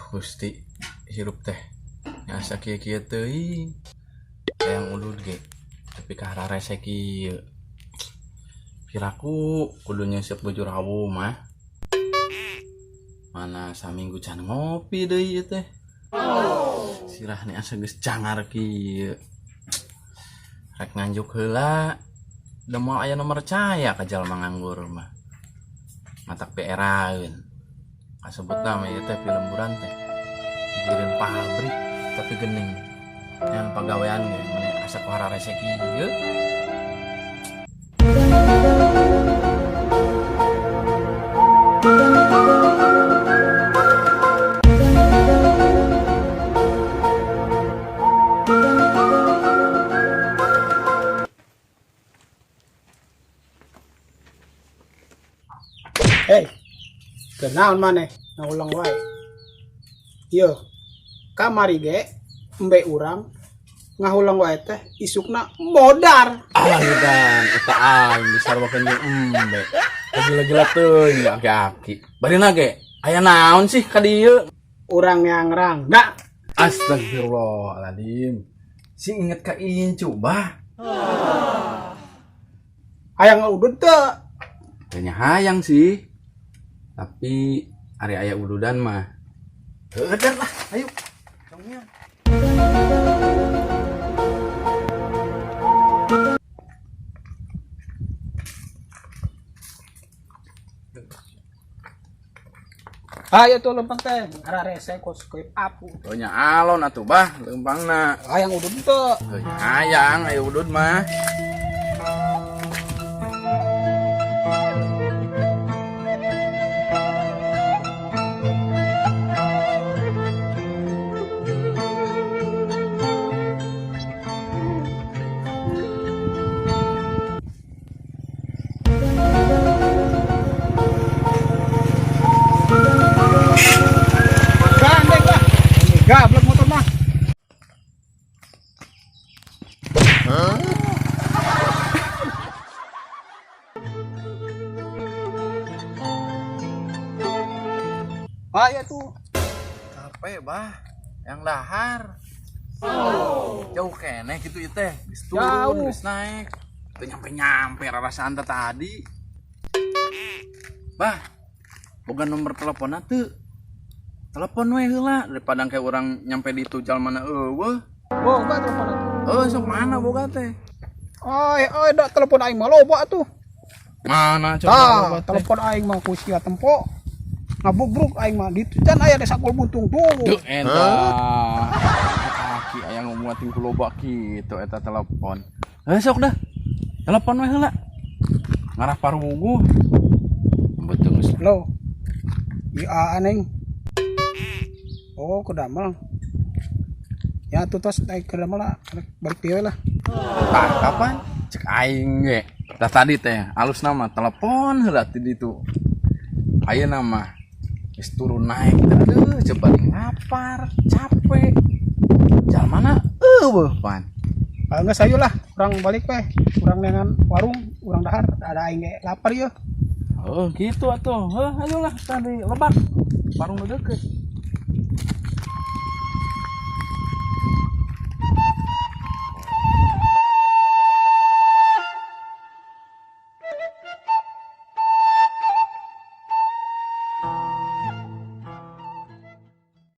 Gusti hirup teh asa kieu-kieu teuing hayang udud ge tapi ka hararese kieu piraku kudu nyeuseup bujur hawu mah mana saminggu can ngopi deui ieu teh sirah ni asa geus cangar kieu rek nganjuk heula da moal aya nu mercaya ka jalma nganggur mah matak beeraeun kasebutna mah ieu teh pilemburan teh mikirin pabrik tapi gening yang pagawean ge meni asa ku hararese kieu. Hei, kenaon maneh ngaulang wae. Yo, kamari ge embe urang ngahulang wae teh isukna modar. Alah dan eta aing disarwakeun jeung embe. Gila-gila teuing aki-aki. Barina ge aya naon sih ka dieu? Urang yang rangda. Astagfirullahaladzim. Sing inget ka incu bah. Hayang udud teu? Kayaknya hayang sih. Tapi ari aya ududan mah. Heueuh lah, ayo. Congnya. Ayo tuh lempang teh, hararese kos keip apu. Oh nya alon atuh bah lempangna. Hayang udud teu? Heuh hayang aya udud mah. Gandeng lah. Ini gablek motor mah. Ah ya tuh. Capek bah, yang dahar. Jauh keneh gitu ieu teh. Geus turun, Jauh. geus naik. Teu nyampe-nyampe rarasaan teh tadi. Bah, boga nomor teleponnya teu. Telepon we heula daripada kayak orang nyampe di itu jalmana eueuh. Boga telepon atuh. Heuh, sok mana boga teh? Oi, oi, dak telepon aing mah loba atuh. Mana coba Tah, loba teh? telepon aing mah ku sia tempo. Ngabubruk aing mah ditu can aya desa Kul Buntung tuh. Duh, eta. Aki aya ngumuatin ku loba kitu eta telepon. Heuh sok dah. Telepon we heula. Ngarah paruguh. Betul geus. Lo. Ieu aneng. Oh, ke damel. Ya tuh tos naik ke damel lah, balik dieu lah. Tah, kapan? Cek aing ge. Tah tadi teh alus nama telepon heula ti ditu. Ayeuna mah geus turun naik teh aduh coba lapar, capek. Jalmana eueuh pan. Ah, geus ayo lah, urang balik we. Urang neangan warung, urang dahar, ada aing ge lapar ieu. Oh, gitu atuh. Heuh, ayolah tadi lebak. Warung nu deukeut.